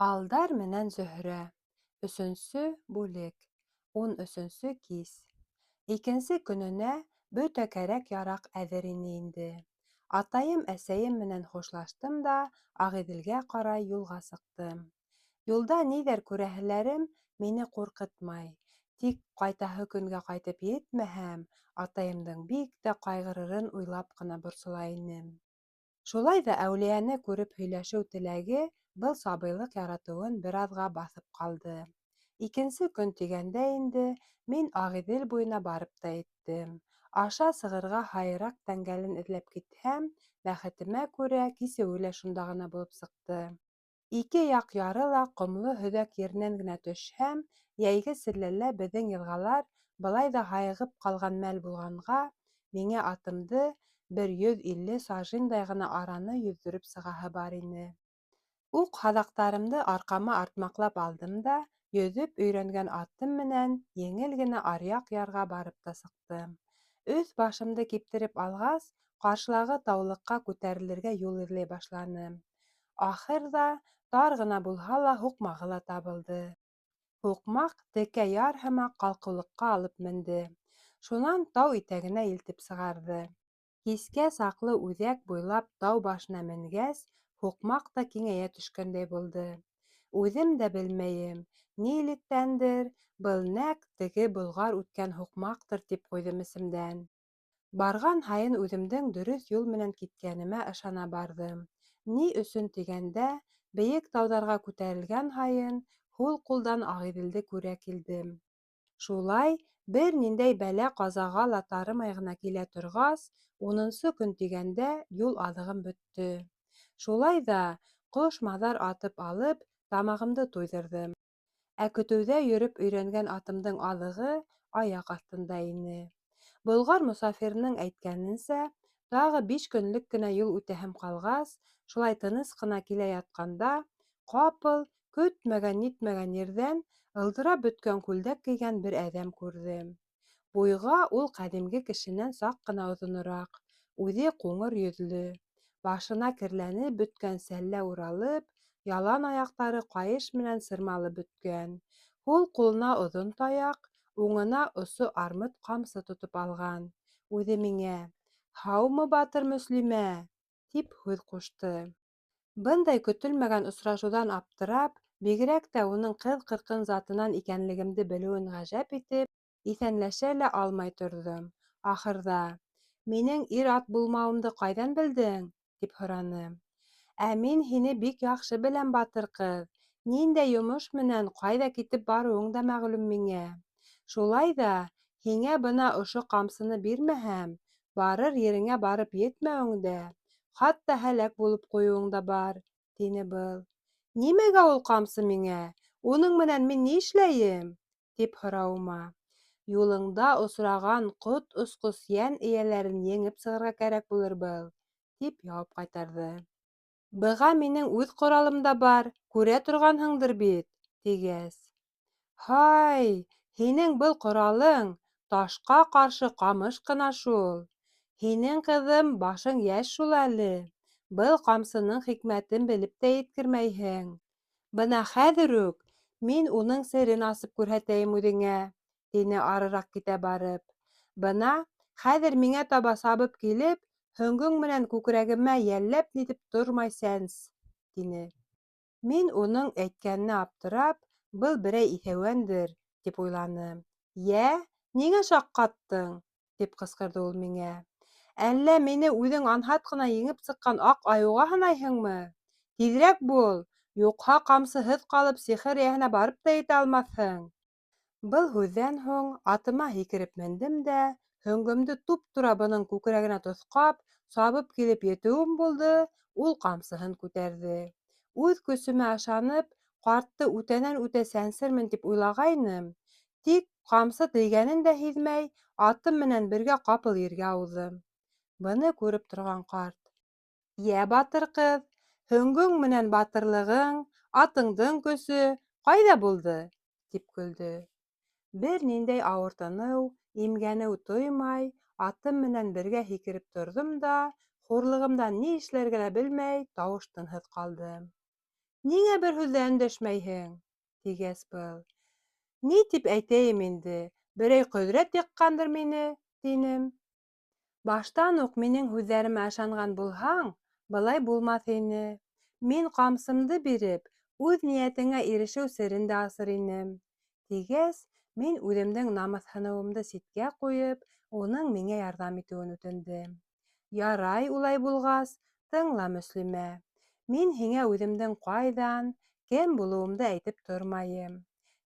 Алдар менән Зөһрә. Өсөнсө бүлек. 13нсө кис. Икенсе көнөнә бөтә кәрәк-яраҡ әҙер ине инде. Атайым, әсәйем менән хушлаштым да Ағиҙелгә ҡарай юлға сыҡтым. Юлда ниҙәр күрәһеләрем мине ҡурҡытмай, тик ҡайтаһы көнгә ҡайтып етмәһәм, атайымдың бик тә ҡайғырырын уйлап ҡына борсола инем. Шулай ҙа әүлиәне күреп һөйләшеү теләге был сабыйлыҡ яратыуын бер аҙға баҫып ҡалды. Икенсе көн тигәндә инде мин Ағиҙел буйына барып та еттем. Аша сығырға һайыраҡ тәңгәлен эҙләп китһәм, бәхетемә күрә, кисеүе лә шунда ғына булып сыҡты. Ике яҡ яры ла ҡомло һөҙәк еренән генә төшһәм, йәйге селләлә беҙҙең йылғалар былай ҙа һайығып ҡалған мәл булғанға, миңә атымды бер 150 сажиндай ғына араны йөҙҙөрөп сығаһы бар ине. Уҡ һаҙаҡтарымды арҡама артмаҡлап алдым да, йөҙөп өйрәнгән атым менән еңел генә аръяҡ ярға барып та сыҡтым. Өҫ-башымды киптереп алғас, ҡаршылағы таулыҡҡа күтәрелергә юл эҙләй башланым. Ахырҙа, тар ғына булһа ла, һуҡмағы ла табылды. Һуҡмаҡ текә яр һымаҡ ҡалҡыулыҡҡа алып менде. Шунан тау итәгенә илтеп сығарҙы. Кискә саҡлы үҙәк буйлап тау башына менгәс, һуҡмаҡ та киңәйә төшкәндәй булды. Үҙем дә белмәйем, нилектәндер, был нәҡ теге болғар үткән һуҡмаҡтыр тип ҡуйҙым эсемдән. Барған һайын үҙемдең дөрөҫ юл менән киткәнемә ышана барҙым. Ни өсөн тигәндә, бейек тауҙарға күтәрелгән һайын һул ҡулдан Ағиҙелде күрә килдем. Шулай бер ниндәй бәлә-ҡазаға ла тарымай ғына килә торғас, унынсы көн тигәндә юл аҙығым бөттө. Шулай ҙа ҡош-маҙар атып алып, тамағымды туйҙырҙым. Ә көтөүҙә йөрөп өйрәнгән атымдың аҙығы аяҡ аҫтында ине. Болғар мосафирының әйткәненсә, тағы биш көнлөк кенә юл үтәһем ҡалғас, шулай тыныс ҡына килә ятҡанда, ҡапыл, көтмәгән-нитмәгән ерҙән, ылдырап бөткән күлдәк кейгән бер әҙәм күрҙем. Буйға ул ҡәҙимге кешенән саҡ ҡына оҙонораҡ, үҙе ҡуңыр йөҙлө, башына керләнеп бөткән сәллә уралып, ялан аяҡтары ҡайыш менән сырмалып бөткән, һул ҡулына оҙон таяҡ, уңына осо армыт ҡамсы тотоп алған. Үҙе миңә: "Һаумы, батыр Мөслимә!" тип һүҙ ҡушты. Бындай көтөлмәгән осрашыуҙан аптырап, бигерәк тә уның ҡыҙ-ҡырҡын затынан икәнлегемде белеүен ғәжәп итеп, иҫәнләшә лә алмай торҙом. Ахырҙа: "Минең ир-ат булмауымды ҡайҙан белдең?" тип һораны. Ә мин һине бик яҡшы беләм, батыр ҡыҙ. Ниндәй йомош менән ҡайҙа китеп барыуың да мәғлүм миңә. Шулай ҙа һиңә бына ошо ҡамсыны бирмәһәм, барыр ереңә барып етмәүең дә, хатта һәләк булып ҡуйыуың да бар, тине был. Нимәгә ул ҡамсы миңә? Уның менән мин ни эшләйем? тип һорауыма, Юлыңда осраған ҡот осҡос йән эйәләрен еңеп сығырға кәрәк булыр был, тип яуап ҡайтарҙы. Быға минең үҙ ҡоралым да бар, күрә торғанһыңдыр бит, тигәс. Һай, һинең был ҡоралың ташҡа ҡаршы ҡамыш ҡына шул. Һинең, ҡыҙым, башың йәш шул әле, был ҡамсының хикмәтен белеп тә еткермәйһең. Бына хәҙер үк мин уның серен асып күрһәтәйем үҙеңә, тине арыраҡ китә барып. Бына хәҙер миңә таба сабып килеп, һөңгөң менән күкрәгемә йәлләп-нитеп тормай сәнс, тине. Мин уның әйткәненә аптырап, был берәй иҫәүәндер, тип уйланым. Йә, ниңә шаҡ ҡаттың? тип ҡысҡырҙы ул миңә. Әллә мине үҙең анһат ҡына еңеп сыҡҡан аҡ айыуға һанайһыңмы? Тиҙерәк бул, юҡһа ҡамсыһыҙ ҡалып сихыр эйәһенә барып та етә алмаҫһың. Был һүҙҙән һуң атыма һикереп мендем дә, һөңгөмдө туп-тура бының күкрәгенә тоҫҡап, сабып килеп етеүем булды, ул ҡамсыһын күтәрҙе. Үҙ көсөмә ышанып, ҡартты үтәнән-үтә сәнсермен тип уйлағайным, тик ҡамсы тейгәнен дә һиҙмәй, атым менән бергә ҡапыл ергә ауҙым. Быны күреп торған ҡарт: Йә, батыр ҡыҙ, һөңгөң менән батырлығың, атыңдың көсө ҡайҙа булды? тип көлдө. Бер ниндәй ауыртыныу, имгәнеү тоймай, атым менән бергә һикереп торҙом да, хурлығымдан ни эшләргә лә белмәй, тауыш-тынһыҙ ҡалдым. Ниңә бер һүҙ ҙә өндәшмәйһең? Тигәс был. Ни тип әйтәйем инде, берәй ҡөҙрәт йыҡҡандыр мине, тинем. Баштан уҡ минең һүҙҙәремә ышанған булһаң, былай булмаҫ ине. Мин ҡамсымды биреп, үҙ ниәтеңә ирешеү серен дә асыр инем. Тигәс, мин үҙемдең намыҫһыныуымды ситкә ҡуйып, уның миңә ярҙам итеүен үтендем. Ярай, улай булғас, тыңла, Мөслимә. Мин һиңә үҙемдең ҡайҙан, кем булыуымды әйтеп тормайым.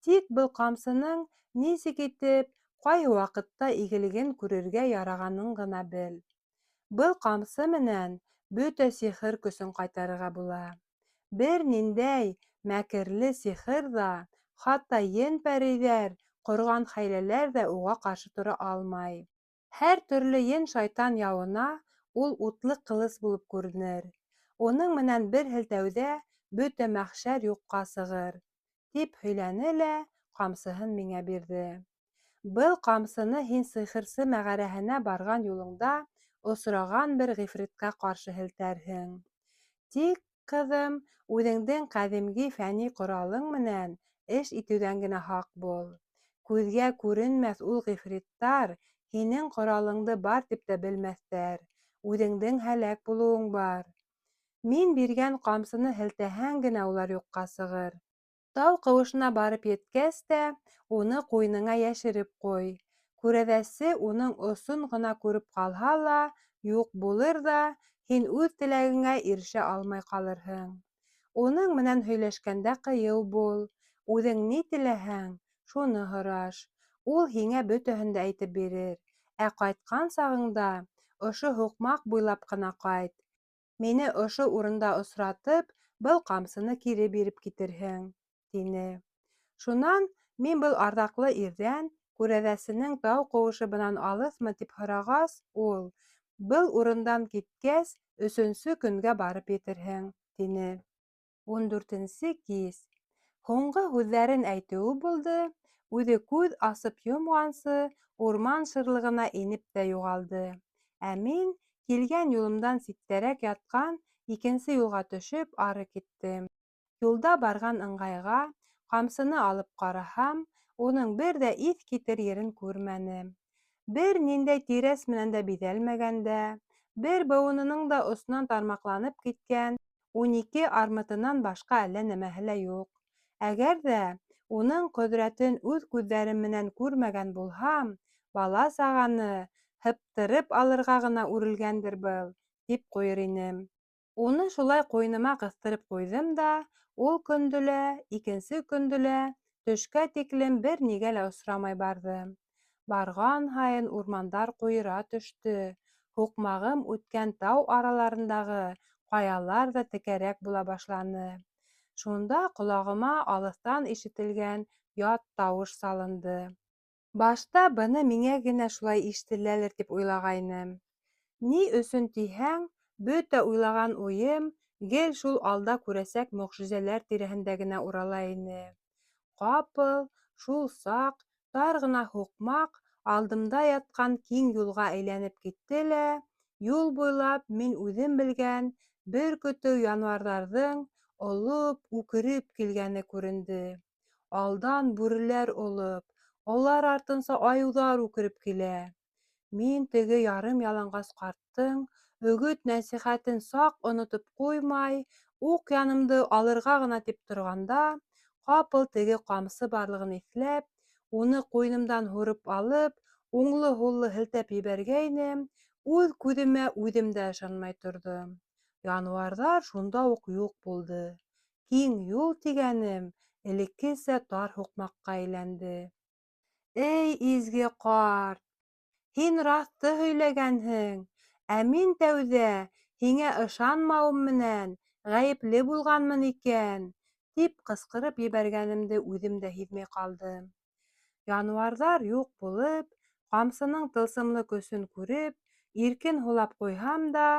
Тик был ҡамсының нисек итеп, ҡайһы ваҡытта игелеген күрергә ярағанын ғына бел. Был ҡамсы менән бөтә сихыр көсөн ҡайтарырға була. Бер ниндәй мәкерле сихыр ҙа, хатта ен-пәрейҙәр ҡорған хәйләләр ҙә уға ҡаршы тора алмай. Һәр төрлө ен-шайтан яуына ул утлы ҡылыс булып күренер. Уның менән бер һелтәүҙә бөтә мәхшәр юҡҡа сығыр, тип һөйләне лә ҡамсыһын миңә бирҙе. Был ҡамсыны һин сихырсы мәғәрәһенә барған юлыңда осраған бер ғифритҡа ҡаршы һелтәрһең. Тик, ҡыҙым, үҙеңдең ҡәҙимге фәнни ҡоралың менән эш итеүҙән генә һаҡ бул. Күҙгә күренмәҫ ул ғифриттар һинең ҡоралыңды бар тип тә белмәҫтәр, үҙеңдең һәләк булыуың бар. Мин биргән ҡамсыны һелтәһәң генә улар юҡҡа сығыр. Тау ҡыуышына барып еткәс тә, уны ҡуйыныңа йәшереп ҡуй. Күрәҙәсе уның осон ғына күреп ҡалһа ла, юҡ булыр ҙа, һин үҙ теләгеңә ирешә алмай ҡалырһың. Уның менән һөйләшкәндә ҡыйыу бул, үҙең ни теләһәң, шуны һораш. Ул һиңә бөтәһен дә әйтеп бирер. Ә ҡайтҡан сағыңда ошо һуҡмаҡ буйлап ҡына ҡайт. Мине ошо урында осратып, был ҡамсыны кире биреп китерһең, тине. Шунан мин был арҙаҡлы ирҙән күрәҙәсенең тау ҡыуышы бынан алыҫмы тип һорағас, ул, Был урындан киткәс, өсөнсө көнгә барып етерһең, тине. Ундүртенсе кис. Һуңғы һүҙҙәрен әйтеүе булды, үҙе күҙ асып йомғансы урман шырлығына инеп тә юғалды. Ә мин, килгән юлымдан ситтәрәк ятҡан икенсе юлға төшөп, ары киттем. Юлда барған ыңғайға ҡамсыны алып ҡараһам, уның бер ҙә иҫ китер ерен күрмәнем. Бер ниндәй тирәс менән дә биҙәлмәгән дә, бер быуынының да осонан тармаҡланып киткән 12 армытынан башҡа әллә нәмәһе лә юҡ. Әгәр ҙә уның ҡөҙрәтен үҙ күҙҙәрем менән күрмәгән булһам, бала-сағаны һыптырып алырға ғына үрелгәндер был, тип ҡуйыр инем. Уны шулай ҡуйыныма ҡыҫтырып ҡуйҙым да, ул көндө лә, икенсе көндө лә төшкә тиклем бер нигә лә осрамай барҙым. Барған һайын урмандар ҡуйыра төштө, һуҡмағым үткән тау араларындағы ҡаялар ҙа текәрәк була башланы. Шунда ҡолағыма алыҫтан ишетелгән ят тауыш салынды. Башта быны миңә генә шулай ишетеләлер тип уйлағайным. Ни өсөн тиһәң, бөтә уйлаған уйым гел шул алда күрәсәк мөғжизәләр тирәһендә генә урала ине. Ҡапыл шул саҡ тар ғына һуҡмаҡ алдымда ятҡан киң юлға әйләнеп китте лә, юл буйлап мин үҙем белгән бер көтөү януарҙарҙың олоп, үкереп килгәне күренде. Алдан бүреләр олоп, алар артынса айыуҙар үкереп килә. Мин теге ярым яланғас ҡарттың өгөт-нәсихәтен саҡ онотоп ҡуймай, уҡ янымды алырға ғына тип торғанда, ҡапыл теге ҡамсы барлығын иҫләп, уны ҡуйынымдан һурып алып, уңлы-һуллы һелтәп ебәргәйнем, үҙ күҙемә үҙем дә ышанмай торҙом. Януарҙар шунда уҡ юҡ булды. Киң юл тигәнем элеккесә тар һуҡмаҡҡа әйләнде. Эй, изге ҡарт, һин раҫты һөйләгәнһең, ә мин тәүҙә һиңә ышанмауым менән ғәйепле булғанмын икән, тип ҡысҡырып ебәргәнемде үҙем дә һиҙмәй ҡалдым. Януарҙар юҡ булып, ҡамсының тылсымлы көсөн күреп, иркен һулап ҡуйһам да,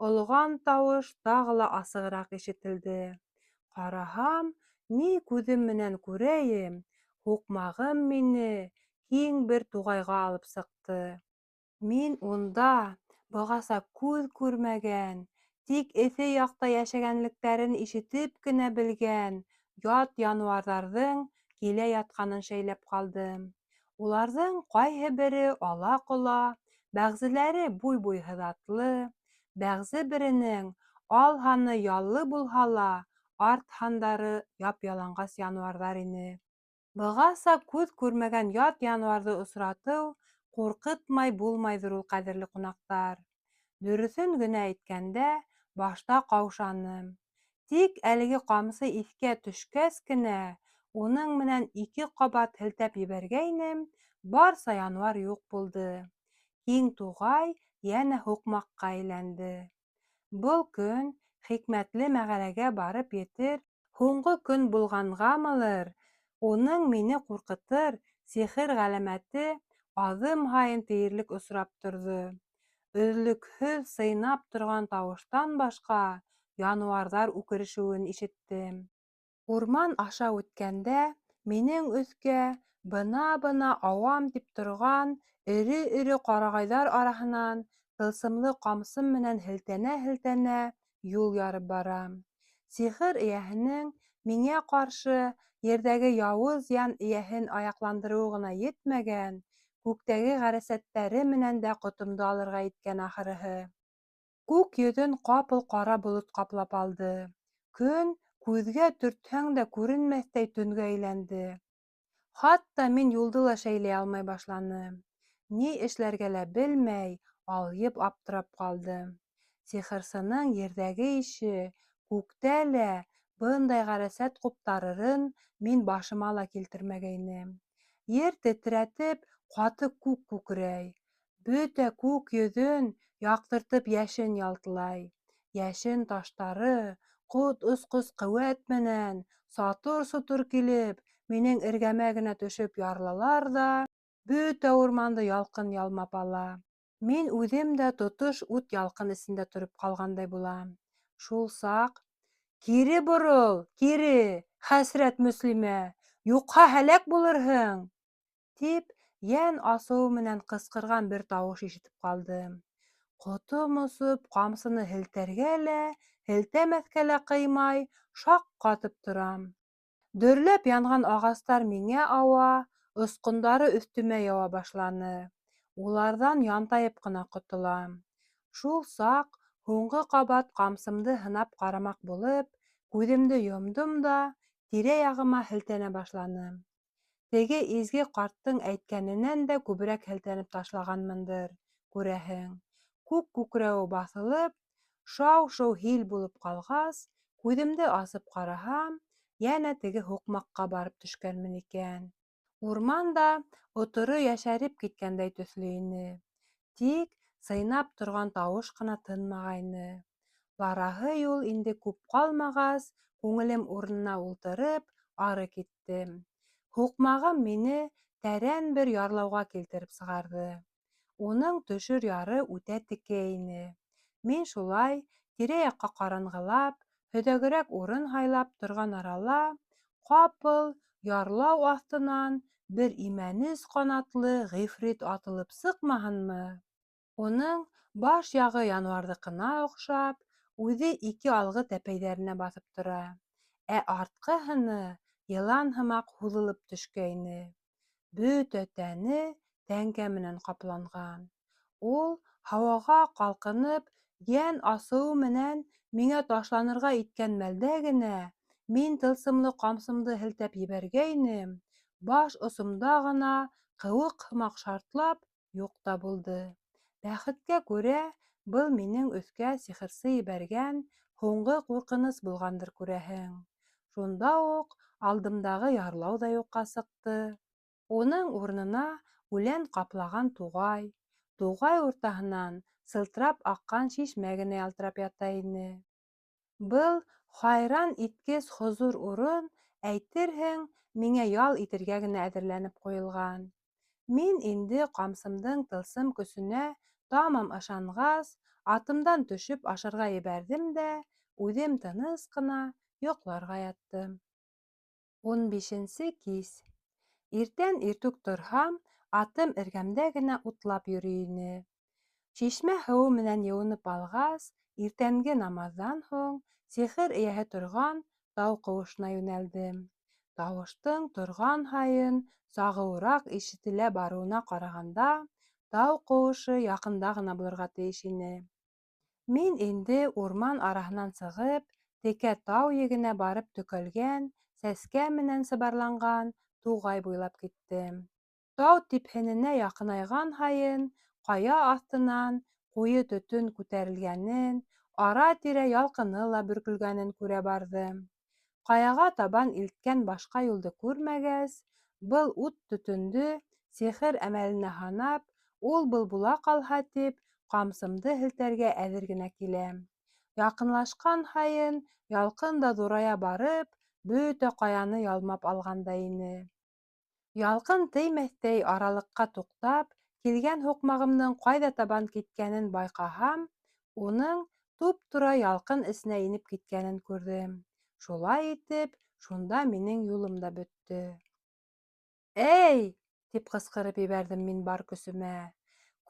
олоған тауыш тағы ла асығыраҡ ишетелде. Ҡараһам, ни күҙем менән күрәйем, һуҡмағым мине киң бер туғайға алып сыҡты. Мин унда бығаса күҙ күрмәгән, Тик эҫе яҡта йәшәгәнлектәрен ишетеп кенә белгән ят януарҙарҙың килә ятҡанын шәйләп ҡалдым. Уларҙың ҡайһы бере ала-ҡола, бәғзеләре буй-буй һыҙатлы, бәғзе беренең ал һаны яллы булһа ла, арт һандары яп-яланғас януарҙар ине. Бығаса күҙ күрмәгән ят януарҙы осратыу ҡурҡытмай булмайҙыр ул, ҡәҙерле ҡунаҡтар. Дөрөҫөн генә әйткәндә, башта ҡаушаным. Тик әлеге ҡамсы иҫкә төшкәс кенә, уның менән ике ҡабат һелтәп ебәргәйнем, барса януар юҡ булды. Киң туғай йәнә һуҡмаҡҡа әйләнде. Был көн хикмәтле мәғәрәгә барып етер һуңғы көн булғанғамылыр, уның мине ҡурҡытыр сихыр ғәләмәте аҙым һайын тиерлек осрап торҙо. Өҙлөкһөҙ сыйнап торған тауыштан башҡа януарҙар үкерешеүен ишеттем. Урман аша үткәндә минең өҫкә бына-бына ауам тип торған эре-эре ҡарағайҙар араһынан тылсымлы ҡамсым менән һелтәнә-һелтәнә юл ярып барам. Сихыр эйәһенең миңә ҡаршы ерҙәге яуыз йән эйәһен аяҡландырыуы ғына етмәгән, күктәге ғәрәсәттәре менән дә ҡотомдо алырға иткән ахырыһы. Күк йөҙөн ҡапыл ҡара болот ҡаплап алды. Көн күҙгә төртһәң дә күренмәҫтәй төнгә әйләнде. Хатта мин юлды ла шәйләй алмай башланым. Ни эшләргә лә белмәй, алйып аптырап ҡалдым. Сихырсының ерҙәге ише күктә лә бындай ғәрәсәт ҡуптарырын мин башыма ла килтермәгәйнем. Ер тетрәтеп, ҡаты күк күкрәй. Бөтә күк йөҙөн яҡтыртып йәшен ялтылай. Йәшен таштары ҡот осҡос ҡеүәт менән сатыр-сотор килеп, минең эргәмә генә төшөп ярылалар ҙа, бөтә урманды ялҡын ялмап ала. Мин үҙем дә тотош ут-ялҡын эсендә тороп ҡалғандай булам. Шул саҡ: Кире борол, кире, хәсрәт мөслимә, юҡһа һәләк булырһың! Тип, йән асыуы менән ҡысҡырған бер тауыш ишетеп ҡалдым. Ҡотом осоп, ҡамсыны һелтәргә лә, һелтәмәҫкә лә ҡыймай, шаҡ ҡатып торам. Дөрләп янған ағастар миңә ауа, осҡондары өҫтөмә яуа башланы. Уларҙан янтайып ҡына ҡотолам. Шул саҡ һуңғы ҡабат ҡамсымды һынап ҡарамаҡ булып, күҙемде йомдом да тирә-яғыма һелтәнә башланым. Теге изге ҡарттың әйткәненән дә күберәк һелтәнеп ташлағанмындыр, күрәһең. Күк күкрәүе баҫылып, шау-шыу һил булып ҡалғас, күҙемде асып ҡараһам, йәнә теге һуҡмаҡҡа барып төшкәнмен икән. Урман да оторо йәшәреп киткәндәй төҫлө ине. Тик сыйнап торған тауыш ҡына тынмағайны. Бараһы юл инде күп ҡалмағас, күңелем урынына ултырып, ары киттем. Һуҡмағым мине тәрән бер ярлауға килтереп сығарҙы. Уның төшөр яры үтә текә ине. Мин шулай тирә-яҡҡа ҡаранғылап, һөҙәгерәк урын һайлап торған арала, ҡапыл ярлау аҫтынан бер имәнес ҡанатлы ғифрит атылып сыҡмаһынмы! Уның баш яғы януарҙыҡына оҡшап, үҙе ике алғы тәпәйҙәренә баҫып тора, ә артҡы һыны йылан һымаҡ һуҙылып төшкәйне. Бөтә тәне тәңкә менән ҡапланған. Ул һауаға ҡалҡынып, йән асыуы менән миңә ташланырға иткән мәлдә генә мин тылсымлы ҡамсымды һелтәп ебәргәйнем, баш осомда ғына ҡыуыҡ һымаҡ шартлап, юҡ та булды. Бәхеткә күрә, был минең өҫкә сихырсы ебәргән һуңғы ҡурҡыныс булғандыр, күрәһең. Шунда уҡ алдымдағы ярлау ҙа юҡҡа сыҡты. Уның урынына үлән ҡаплаған туғай, туғай уртаһынан сылтырап аҡҡан шишмә генә ялтырап ята ине. Был хайран иткес хозур урын, әйтерһең, миңә ял итергә генә әҙерләнеп ҡуйылған. Мин инде ҡамсымдың тылсым көсөнә тамам ышанғас, атымдан төшөп ашарға ебәрҙем дә, үҙем тыныс ҡына йоҡларға яттым. Унбишенсе кис. Иртән иртүк торһам, атым эргәмдә генә утлап йөрөй ине. Шишмә һыуы менән йыуынып алғас, Иртәнге намаҙҙан һуң сихыр эйәһе торған тау ҡыуышына йүнәлдем. Тауыштың торған һайын сағыуыраҡ ишетелә барыуына ҡарағанда, тау ҡыуышы яҡында ғына булырға тейеш ине. Мин инде урман араһынан сығып, текә тау егенә барып төкәлгән, сәскә менән сыбарланған туғай буйлап киттем. Тау типһененә яҡынайған һайын ҡая аҫтынан ҡуйы төтөн күтәрелгәнен, ара-тирә ялҡыны ла бөркөлгәнен күрә барҙым. Ҡаяға табан илткән башҡа юлды күрмәгәс, был ут-төтөндө сихыр әмәленә һанап, ул-был була ҡалһа тип, ҡамсымды һелтәргә әҙер генә киләм. Яҡынлашҡан һайын ялҡын да ҙурая барып, бөтә ҡаяны ялмап алғандай ине. Ялҡын теймәҫтәй аралыҡҡа туҡтап, килгән һуҡмағымдың ҡайҙа табан киткәнен байҡаһам, уның туп-тура ялҡын эсенә инеп киткәнен күрҙем. Шулай итеп, шунда минең юлым да бөттө. Эй! тип ҡысҡырып ебәрҙем мин бар көсөмә.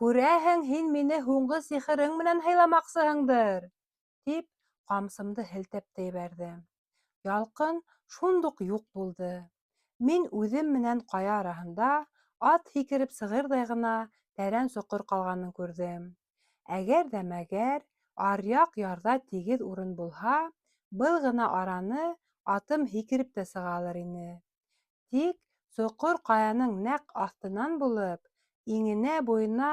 Күрәһең, һин мине һуңғы сихырың менән һыйламаҡсыһыңдыр! тип, ҡамсымды һелтәп тә ебәрҙем. Ялҡын шундуҡ юҡ булды. Мин үҙем менән ҡая араһында ат һикереп сығырҙай ғына тәрән соҡор ҡалғанын күрҙем. Әгәр ҙә мәгәр аръяҡ ярҙа тигеҙ урын булһа, был ғына араны атым һикереп тә сыға алыр ине. Тик соҡор ҡаяның нәҡ аҫтынан булып, иңенә буйына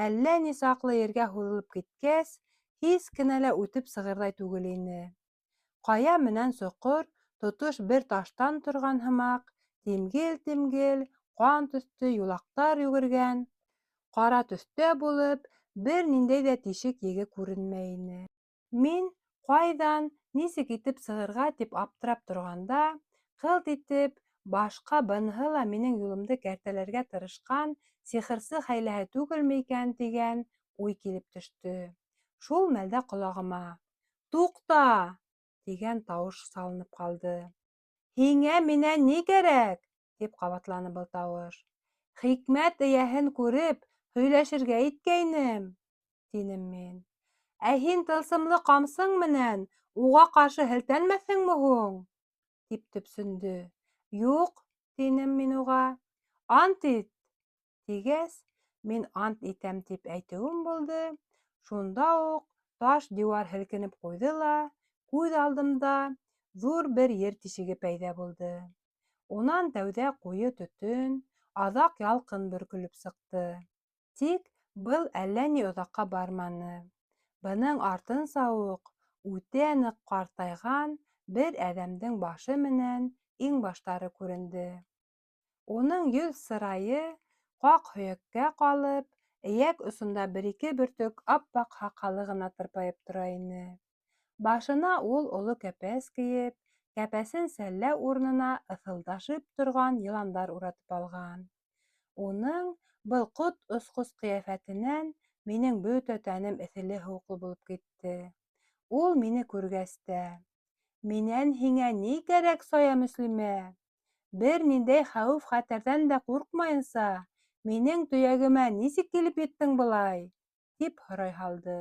әллә ни саҡлы ергә һуҙылып киткәс, һис кенә лә үтеп сығырҙай түгел ине. Ҡая менән соҡор тотош бер таштан торған һымаҡ, тимгел-тимгел ҡан төҫтө юлаҡтар йүгергән, ҡара төҫтә булып, бер ниндәй ҙә тишек еге күренмәй ине. Мин ҡайҙан, нисек итеп сығырға тип аптырап торғанда, ҡылт итеп, башҡа быныһы ла минең юлымды кәртәләргә тырышҡан сихырсы хәйләһе түгелме икән тигән уй килеп төштө. Шул мәлдә ҡолағыма: "Туҡта!" тигән тауыш салынып ҡалды. Һиңә минән ни кәрәк? тип ҡабатланы был тауыш. Хикмәт эйәһен күреп, һөйләшергә иткәйнем, тинем мин. Ә һин тылсымлы ҡамсың менән уға ҡаршы һелтәнмәҫһеңме һуң? тип төпсөндө. Юҡ, тинем мин уға. Ант ит, тигәс, мин ант итәм тип әйтеүем булды, шунда уҡ таш диуар һелкенеп ҡуйҙы ла, күҙ алдымда ҙур бер ер тишеге пәйҙә булды. Унан тәүҙә ҡуйы төтөн, аҙаҡ ялҡын бөркөлөп сыҡты. Тик был әллә ни оҙаҡҡа барманы. Бының артынса уҡ үтә ныҡ ҡартайған бер әҙәмдең башы менән иңбаштары күренде. Уның йөҙ-сырайы ҡаҡ һөйәккә ҡалып, эйәк осонда бер-ике бөртөк ап-аҡ һаҡалы ғына тырпайып тора ине. Башына ул оло кәпәс кейеп, кәпәсен сәллә урынына ыҫылдашып торған йыландар уратып алған. Уның был ҡот осҡос ҡиәфәтенән минең бөтә тәнем эҫеле-һыуыҡлы булып китте. Ул мине күргәс тә: "Минән һиңә ни кәрәк, сая мөслимә? Бер ниндәй хәүеф-хәтәрҙән дә ҡурҡмайынса, минең төйәгемә нисек килеп еттең былай?" тип һорай һалды.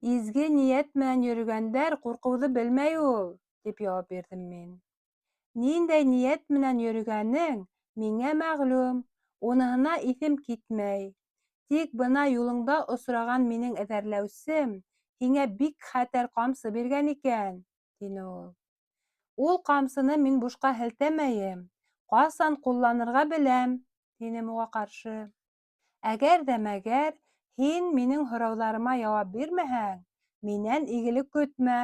Изге ниәт менән йөрөгәндәр ҡурҡыуҙы белмәй ул, тип яуап бирҙем мин. Ниндәй ниәт менән йөрөгәнең миңә мәғлүм, уныһына иҫем китмәй. Тик бына юлыңда осраған минең эҙәрләүсем һиңә бик хәтәр ҡамсы биргән икән, тине ул. Ул ҡамсыны мин бушҡа һелтәмәйем, ҡасан ҡулланырға беләм, тинем уға ҡаршы. Әгәр ҙә мәгәр һин минең һорауҙарыма яуап бирмәһәң, минән игелек көтмә.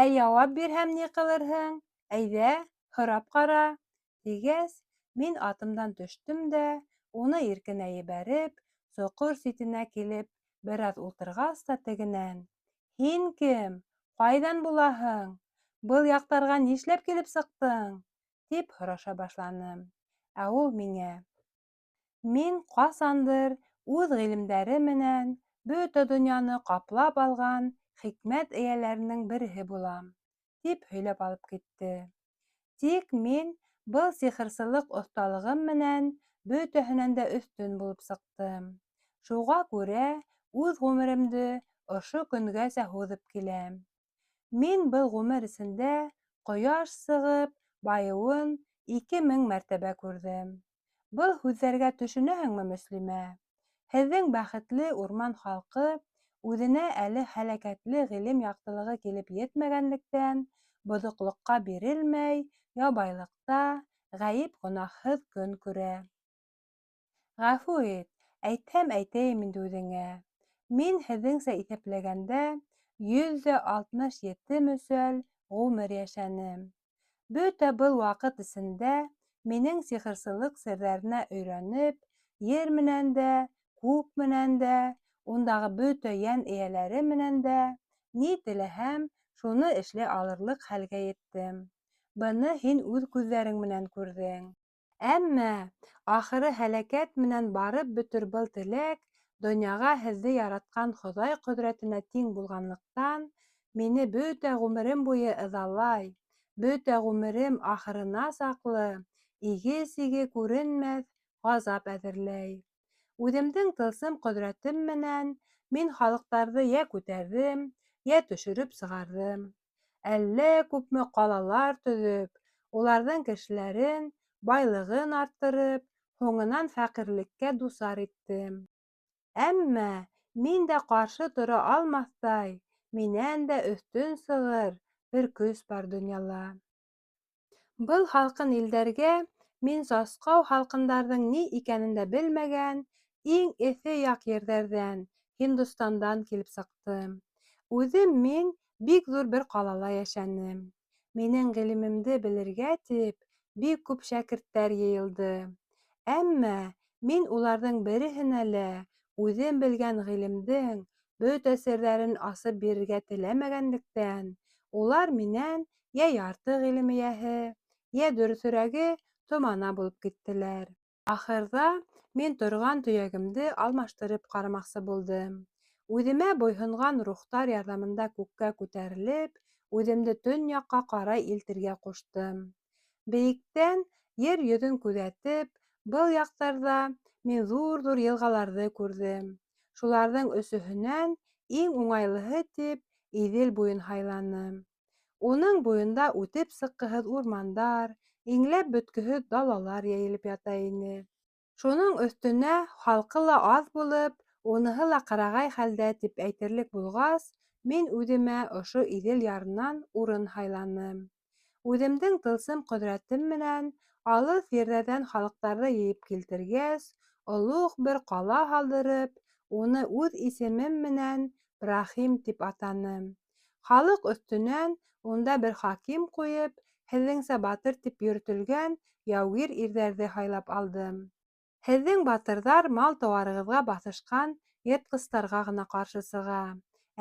Ә яуап бирһәм ни ҡылырһың? Әйҙә, һорап ҡара, тигәс, мин атымдан төштөм дә, уны иркенә ебәреп, соҡор ситенә килеп, бер аҙ ултырғас та тегенән: Һин кем? Ҡайҙан булаһың? Был яҡтарға нишләп килеп сыҡтың? тип һораша башланым. Ә ул миңә: Мин ҡасандыр үҙ ғилемдәре менән бөтә донъяны ҡаплап алған хикмәт эйәләренең береһе булам, тип һөйләп алып китте. Тик мин был сихырсылыҡ оҫталығым менән бөтәһенән дә өҫтөн булып сыҡтым. Шуға күрә үҙ ғүмеремде ошо көнгәсә һуҙып киләм. Мин был ғүмер эсендә ҡояш сығып, байыуын 2000 мәртәбә күрҙем. Был һүҙҙәргә төшөнәһеңме, Мөслимә? Һеҙҙең бәхетле урман халҡы үҙенә әле һәләкәтле ғилем яҡтылығы килеп етмәгәнлектән, боҙоҡлоҡҡа бирелмәй, ябайлыҡта, ғәйеп-гонаһһыҙ көн күрә. Ғәфү ит, әйтһәм әйтәйем инде үҙеңә. Мин һеҙҙеңсә иҫәпләгәндә 167 мөсәл ғүмер йәшәнем. Бөтә был ваҡыт эсендә минең сихырсылыҡ серҙәренә өйрәнеп, ер менән дә, күк менән дә, ундағы бөтә йән эйәләре менән дә ни теләһәм, шуны эшләй алырлыҡ хәлгә еттем. Быны һин үҙ күҙҙәрең менән күрҙең. Әммә ахыры һәләкәт менән барып бөтөр был теләк донъяға һеҙҙе яратҡан Хоҙай ҡөҙрәтенә тиң булғанлыҡтан, мине бөтә ғүмерем буйы ыҙалай, бөтә ғүмерем ахырына саҡлы иге-сиге күренмәҫ ғазап әҙерләй. Үҙемдең тылсым ҡөҙрәтем менән мин халыҡтарҙы йә күтәрҙем, йә төшөрөп сығарҙым. Әллә күпме ҡалалар төҙөп, уларҙың кешеләрен, байлығын арттырып, һуңынан фәҡирлеккә дусар иттем. Әммә мин дә ҡаршы тора алмаҫтай, минән дә өҫтөн сығыр бер көс бар донъяла. Был һалҡын илдәргә мин сасҡау һалҡындарҙың ни икәнен дә белмәгән иң эҫе яҡ ерҙәрҙән, Һиндостандан килеп сыҡтым. Үҙем мин бик ҙур бер ҡалала йәшәнем. Минең ғилемемде белергә тип бик күп шәкерттәр йыйылды. Әммә мин уларҙың береһенә лә үҙем белгән ғилемдең бөтә серҙәрен асып бирергә теләмәгәнлектән, улар минән йә ярты ғилем эйәһе, йә дөрөҫөрәге томана булып киттеләр. Ахырҙа мин торған төйәгемде алмаштырып ҡарамаҡсы булдым. Үҙемә буйһонған рухтар ярҙамында күккә күтәрелеп, үҙемде төньяҡҡа ҡарай илтергә ҡуштым. Бейектән ер йөҙөн күҙәтеп, был яҡтарҙа мин ҙур-ҙур йылғаларҙы күрҙем. Шуларҙың өсөһөнән иң уңайлыһы тип Иҙел буйын һайланым. Уның буйында үтеп сыҡҡыһыҙ урмандар, иңләп бөткөһөҙ далалар йәйелеп ята ине. Шуның өҫтөнә халҡы ла аҙ булып, уныһы ла ҡырағай хәлдә тип әйтерлек булғас, мин үҙемә ошо Иҙел ярынан урын һайланым. Үҙемдең тылсым ҡөҙрәтем менән алыҫ ерҙәрҙән халыҡтарҙы йыйып килтергәс, олуғ бер ҡала һалдырып, уны үҙ исемем менән Брахим тип атаным. Халыҡ өҫтөнән унда бер хаким ҡуйып, һеҙҙеңсә батыр тип йөрөтөлгән яугир ирҙәрҙе һайлап алдым. Һеҙҙең батырҙар мал-тыуарығыҙға баҫышҡан йыртҡыстарға ғына ҡаршы сыға,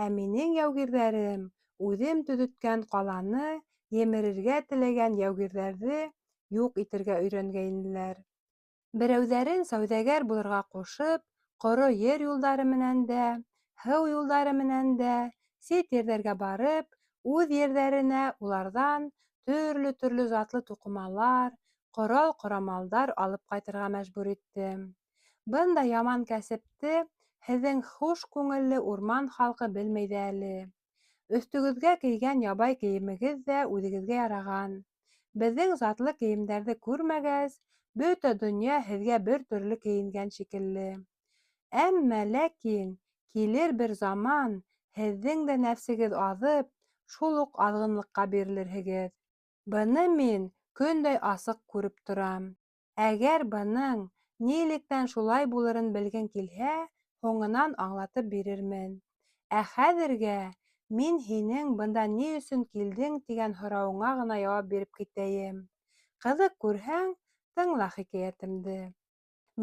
ә минең яугирҙәрем үҙем төҙөткән ҡаланы емерергә теләгән яугирҙәрҙе юҡ итергә өйрәнгәйнеләр. Берәүҙәрен сауҙагәр булырға ҡушып, ҡоро ер юлдары менән дә, һыу юлдары менән дә сит ерҙәргә барып, үҙ ерҙәренә уларҙан төрлө-төрлө затлы туҡымалар, ҡорал-ҡорамалдар алып ҡайтырға мәжбүр иттем. Бындай яман кәсепте һеҙҙең хуш күңелле урман халҡы белмәй ҙә әле. Өҫтөгөҙгә кейгән ябай кейемегеҙ ҙә үҙегеҙгә яраған. Беҙҙең затлы кейемдәрҙе күрмәгәс, бөтә донъя һеҙгә бер төрлө кейенгән шикелле. Әммә ләкин килер бер заман, һеҙҙең дә нәфсегеҙ аҙып, шул уҡ аҙғынлыҡҡа бирелерһегеҙ. Быны мин көндәй асыҡ күреп торам. Әгәр бының нилектән шулай булырын белгең килһә, һуңынан аңлатып бирермен. Ә хәҙергә мин һинең бында ни өсөн килдең тигән һорауыңа ғына яуап биреп китәйем. Ҡыҙыҡ күрһәң, тыңла хикәйәтемде.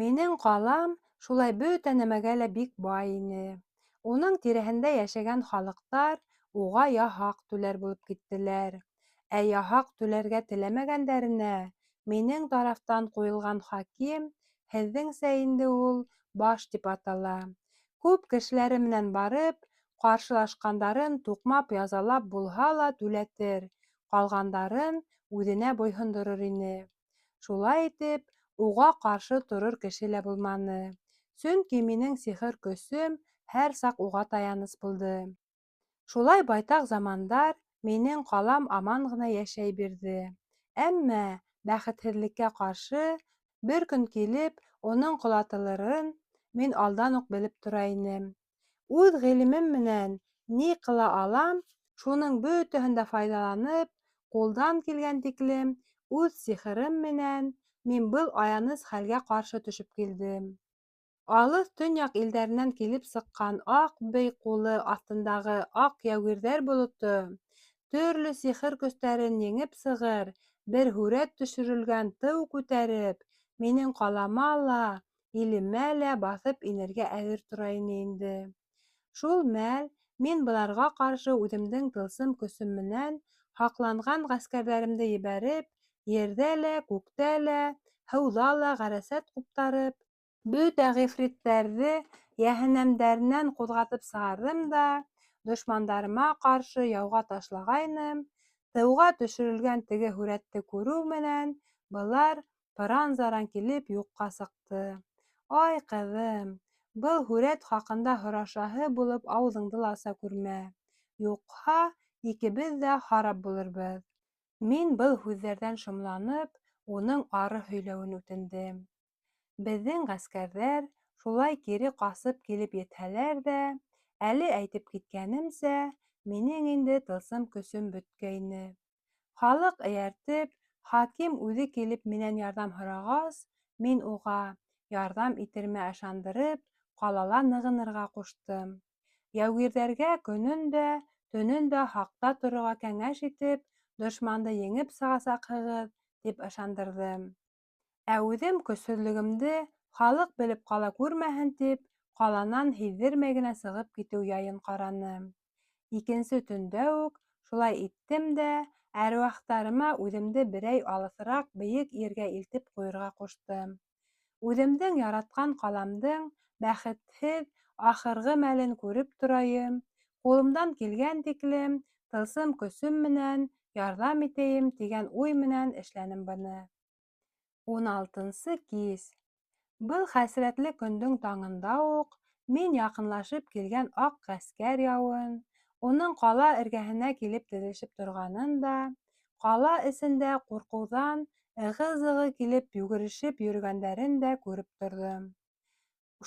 Минең ҡалам шулай бөтә нәмәгә лә бик бай ине. Уның тирәһендә йәшәгән халыҡтар уға яһаҡ түләр булып киттеләр. Ә яһаҡ түләргә теләмәгәндәренә минең тарафтан ҡуйылған хаким, һеҙҙеңсә инде ул баш тип атала, күп кешеләре менән барып, ҡаршылашҡандарын туҡмап язалап булһа ла түләтер, ҡалғандарын үҙенә буйһондорор ине. Шулай итеп, уға ҡаршы торор кеше лә булманы. Сөнки минең сихыр көсөм һәр саҡ уға таяныс булды. Шулай байтаҡ замандар минең ҡалам аман ғына йәшәй бирҙе. Әммә, бәхетһеҙлеккә ҡаршы, бер көн килеп, уның ҡолатылырын мин алдан уҡ белеп тора инем. Үҙ ғилемем менән ни ҡыла алам, шуның бөтәһен дә файҙаланып, ҡулдан килгән тиклем үҙ сихырым менән мин был аяныс хәлгә ҡаршы төшөп килдем. Алыҫ төньяҡ илдәренән килеп сыҡҡан аҡ бей ҡулы аҫтындағы аҡ яугирҙәр болото төрлө сихыр көстәрен еңеп сығыр бер һүрәт төшөрөлгән тыу күтәреп, минең ҡалама ла, илемә лә баҫып инергә әҙер тора ине инде. Шул мәл мин быларға ҡаршы үҙемдең тылсым көсөм менән һаҡланған ғәскәрҙәремде ебәреп, ерҙә лә, күктә лә, һыуҙа ла ғәрәсәт ҡуптарып, бөтә ғифриттәрҙе йәһәннәмдәренән ҡуҙғатып сығарҙым да, дошмандарыма ҡаршы яуға ташлағайным, тыуға төшөрөлгән теге һүрәтте күреү менән былар пыран-заран килеп юҡҡа сыҡты. Ай, ҡыҙым, был һүрәт хаҡында һорашаһы булып ауыҙыңды ла аса күрмә, юҡһа икебеҙ ҙә харап булырбыҙ. Мин был һүҙҙәрҙән шомланып, уның ары һөйләүен үтендем. Беҙҙең ғәскәрҙәр шулай кире ҡасып килеп етһәләр ҙә, әле әйтеп киткәнемсә, минең инде тылсым көсөм бөткәйне. Халыҡ эйәртеп, хаким үҙе килеп минән ярҙам һорағас, мин уға, ярҙам итеремә ышандырып, ҡалала нығынырға ҡуштым. Яугирҙәргә көнөн дә, төнөн дә һаҡта торорға кәңәш итеп, дошманды еңеп сығасаҡһығыҙ, тип ышандырҙым. Ә үҙем көсһөҙлөгөмдө халыҡ белеп ҡала күрмәһен тип, ҡаланан һиҙҙермәй генә сығып китеү яйын ҡараным. Икенсе төндә үк шулай иттем дә, әруахтарыма үҙемде берәй алыҫыраҡ бейек ергә илтеп ҡуйырға ҡуштым. Үҙемдең яратҡан ҡаламдың бәхетһеҙ ахырғы мәлен күреп торайым, ҡулымдан килгән тиклем тылсым көсөм менән ярҙам итәйем тигән уй менән эшләнем быны. Уналтынсы кис. Был хәсрәтле көндөң таңында уҡ мин яҡынлашып килгән аҡ ғәскәр яуын, уның ҡала эргәһенә килеп теҙелешеп торғанын да, ҡала эсендә ҡурҡыуҙан ығы-зығы килеп йүгерешеп йөрөгәндәрен дә күреп торҙом.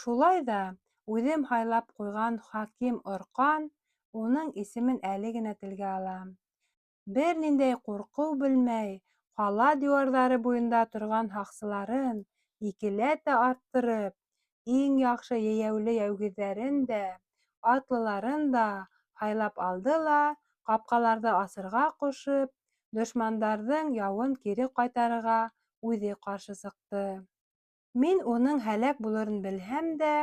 Шулай ҙа үҙем һайлап ҡуйған хаким Орҡан, уның исемен әле генә телгә алам, Бер ниндәй ҡурҡыу белмәй, ҡала диуарҙары буйында торған һаҡсыларын икеләтә арттырып, иң яҡшы йәйәүле яугирҙәрен дә, атлыларын да һайлап алды ла, ҡапҡаларҙы асырға ҡушып, дошмандарҙың яуын кире ҡайтарырға үҙе ҡаршы сыҡты. Мин уның һәләк булырын белһәм дә,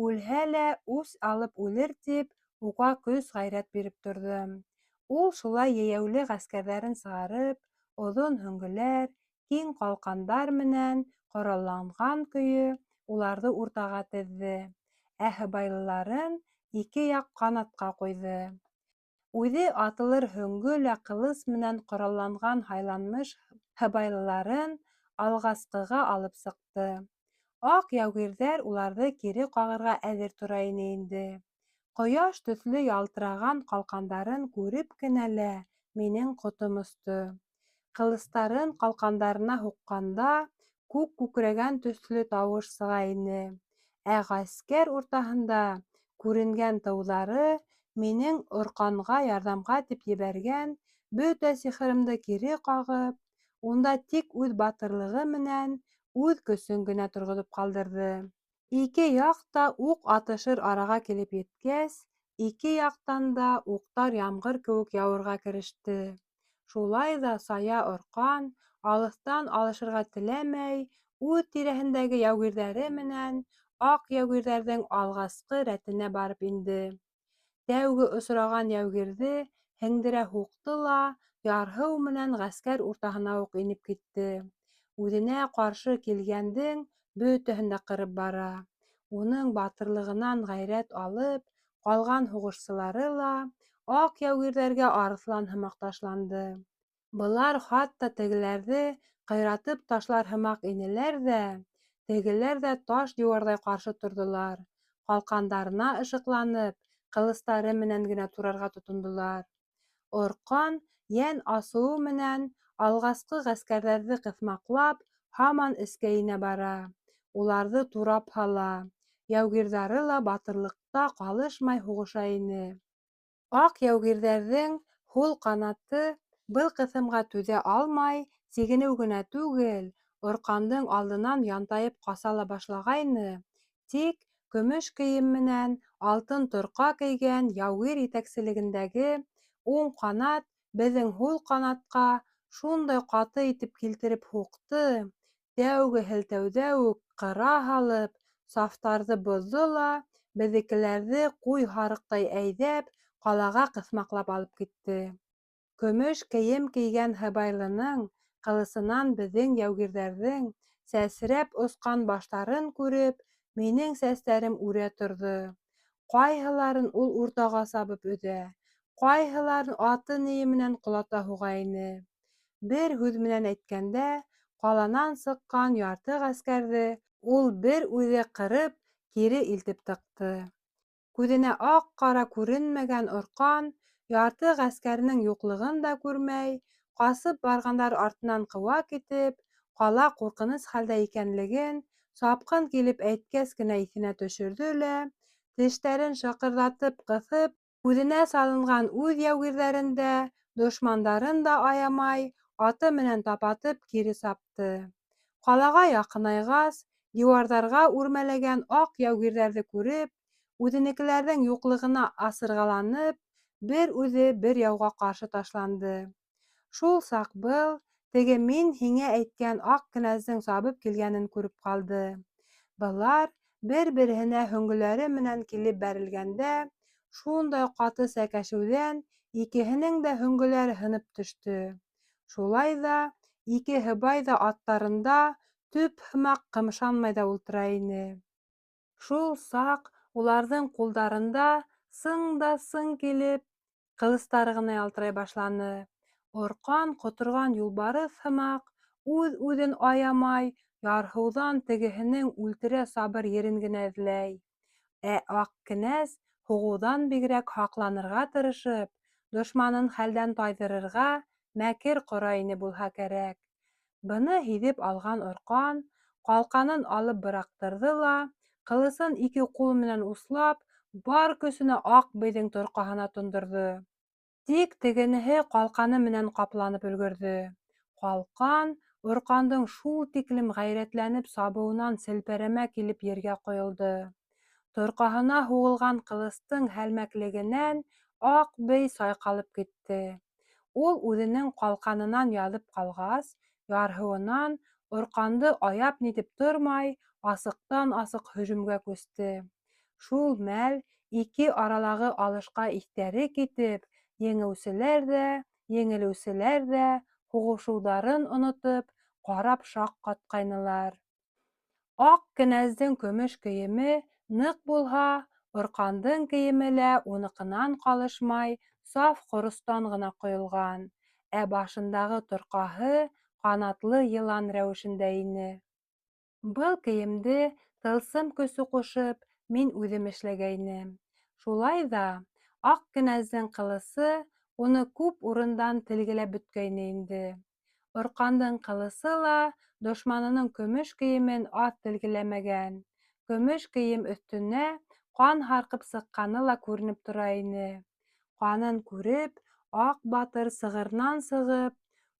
үлһә лә үс алып үлер тип, уға көс-ғәйрәт биреп торҙом. Ул шулай йәйәүле ғәскәрҙәрен сығарып, оҙон һөңгөләр, киң ҡалҡандар менән ҡоралланған көйө уларҙы уртаға теҙҙе, ә һыбайлыларын ике яҡ ҡанатҡа ҡуйҙы. Үҙе атылыр һөңгө лә ҡылыс менән ҡоралланған һайланмыш һыбайлыларын алғасҡыға алып сыҡты. Аҡ яугирҙәр уларҙы кире ҡағырға әҙер тора ине инде. Ҡояш төҫлө ялтыраған ҡалҡандарын күреп кенә лә минең ҡотом осто. Ҡылыстарын ҡалҡандарына һуҡҡанда күк күкрәгән төҫлө тауыш сыға ине. Ә ғәскәр уртаһында күренгән тыуҙары минең Орҡанға ярҙамға тип ебәргән бөтә сихырымды кире ҡағып, унда тик үҙ батырлығы менән үҙ көсөн генә торғоҙоп ҡалдырҙы. Ике яҡ та уҡ атышыр араға килеп еткәс, ике яҡтан да уҡтар ямғыр кеүек яуырға кереште. Шулай ҙа сая Орҡан, алыҫтан алышырға теләмәй, үҙ тирәһендәге яугирҙәре менән аҡ яугирҙәрҙең алғасҡы рәтенә барып инде. Тәүге осраған яугирҙе һеңдерә һуҡты ла ярһыу менән ғәскәр уртаһына уҡ инеп китте. Үҙенә ҡаршы килгәндең бөтәһен дә ҡырып бара. Уның батырлығынан ғәйрәт алып, ҡалған һуғышсылары ла аҡ яугирҙәргә арыҫлан һымаҡ ташланды. Былар хатта тегеләрҙе ҡыйратып ташлар һымаҡ инеләр ҙә, тегеләр ҙә таш диуарҙай ҡаршы торҙолар. ҡалҡандарына ышыҡланып, ҡылыстары менән генә турарға тотондолар. Орҡан йән асыуы менән алғасҡы ғәскәрҙәрҙе ҡыҫмаҡлап, һаман эскә инә бара, уларҙы турап һала. Яугирҙары ла батырлыҡта ҡалышмай һуғыша ине. Аҡ яугирҙәрҙең һул ҡанаты был ҡыҫымға түҙә алмай, сигенеү генә түгел, Орҡандың алдынан янтайып ҡаса ла башлағайны, тик көмөш кейем менән алтын торҡа кейгән яугир етәкселегендәге уң ҡанат беҙҙең һул ҡанатҡа шундай ҡаты итеп килтереп һуҡты, тәүге һелтәүҙә үк ҡыра һалып, сафтарҙы боҙҙо ла, беҙҙекеләрҙе ҡуй-һарыҡтай әйҙәп, ҡалаға ҡыҫмаҡлап алып китте. Көмөш кейем кейгән һыбайлының ҡылысынан беҙҙең яугирҙәрҙең сәсрәп осҡан баштарын күреп, минең сәстәрем үрә торҙо. Ҡайһыларын ул уртаға сабып өҙә, ҡайһыларын аты-ние менән ҡолата һуға ине. Бер һүҙ менән әйткәндә, ҡаланан сыҡҡан ярты ғәскәрҙе ул бер үҙе ҡырып, кире илтеп тыҡты. Күҙенә аҡ-ҡара күренмәгән Орҡан ярты ғәскәренең юҡлығын да күрмәй, ҡасып барғандар артынан ҡыуа китеп, ҡала ҡурҡыныс хәлдә икәнлеген сапҡын килеп әйткәс кенә иҫенә төшөрҙө лә, тештәрен шыҡырҙатып ҡыҫып, күҙенә салынған үҙ яугирҙәрен дә, дошмандарын да аямай, аты менән тапатып кире сапты. Ҡалаға яҡынайғас, диуарҙарға үрмәләгән аҡ яугирҙәрҙе күреп, үҙенекеләрҙең юҡлығына асырғаланып, бер үҙе бер яуға ҡаршы ташланды. Шул саҡ был, теге мин һиңә әйткән аҡ кенәздең сабып килгәнен күреп ҡалды. Былар бер-береһенә һөңгөләре менән килеп бәрелгәндә, шундай ҡаты сәкәшеүҙән икеһенең дә һөңгөләре һынып төштө. Шулай ҙа ике һыбай ҙа аттарында төп һымаҡ ҡымшанмай ҙа ултыра ине. Шул саҡ уларҙың ҡулдарында сың да сың килеп, ҡылыстары ғына ялтырай башланы. Орҡан ҡоторған юлбарыҫ һымаҡ, үҙ-үҙен аямай, ярһыуҙан тегеһенең үлтерә сабыр ерен генә эҙләй. Ә аҡ кенәз һуғыуҙан бигерәк һаҡланырға тырышып, дошманын хәлдән тайҙырырға мәкер ҡора ине булһа кәрәк. Быны һиҙеп алған Орҡан ҡалҡанын алып быраҡтырҙы ла, ҡылысын ике ҡул менән услап, бар көсөнә аҡ бейҙең торҡаһына тондорҙо. Тик тегенеһе ҡалҡаны менән ҡапланып өлгөрҙө. Ҡалҡан Орҡандың шул тиклем ғәйрәтләнеп сабыуынан селпәрәмә килеп ергә ҡойолдо. Торҡаһына һуғылған ҡылыстың һәлмәклегенән аҡ бей сайҡалып китте. Ул үҙенең ҡалҡанынан яҙып ҡалғас, ярһыуынан Орҡанды аяп-нитеп тормай, асыҡтан-асыҡ һөжүмгә күсте. Шул мәл ике аралағы алышҡа иҫтәре китеп, еңеүселәр ҙә, еңелеүселәр ҙә һуғышыуҙарын онотоп, ҡарап шаҡ ҡатҡайнылар. Аҡ кенәздең көмөш кейеме ныҡ булһа, Орҡандың кейеме лә уныҡынан ҡалышмай саф ҡоростан ғына ҡойолған, ә башындағы торҡаһы ҡанатлы йылан рәүешендә ине. Был кейемде тылсым көсө ҡушып, мин үҙем эшләгәйнем. Шулай ҙа аҡ кенәздең ҡылысы уны күп урындан телгеләп бөткәйне инде. Орҡандың ҡылысы ла дошманының көмөш кейемен аҙ телгеләмәгән. Көмөш кейем өҫтөнә ҡан һарҡып сыҡҡаны ла күренеп тора ине. Ҡанын күреп, аҡ батыр сығырынан сығып,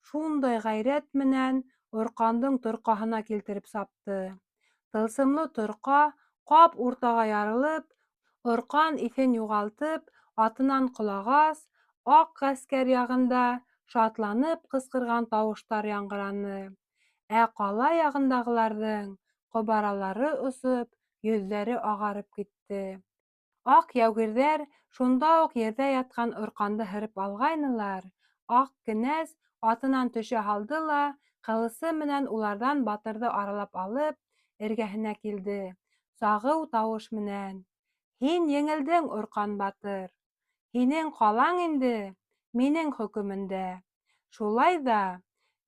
шундай ғәйрәт менән Орҡандың торҡаһына килтереп сапты. Тылсымлы торҡа ҡап уртаға ярылып, Орҡан иҫен юғалтып, атынан ҡолағас, аҡ ғәскәр яғында шатланып ҡысҡырған тауыштар яңғыраны. Ә ҡала яғындағыларҙың ҡобаралары осоп, йөҙҙәре ағарып китте. Аҡ яугирҙәр шунда уҡ ерҙә ятҡан Орҡанды һырып алғайнылар, аҡ кенәз атынан төшә һалды ла, ҡылысы менән уларҙан батырҙы аралап алып, эргәһенә килде. Сағыу тауыш менән: "Һин еңелдең, Орҡан батыр. Һинең ҡалаң инде минең хөкөмөндә. Шулай ҙа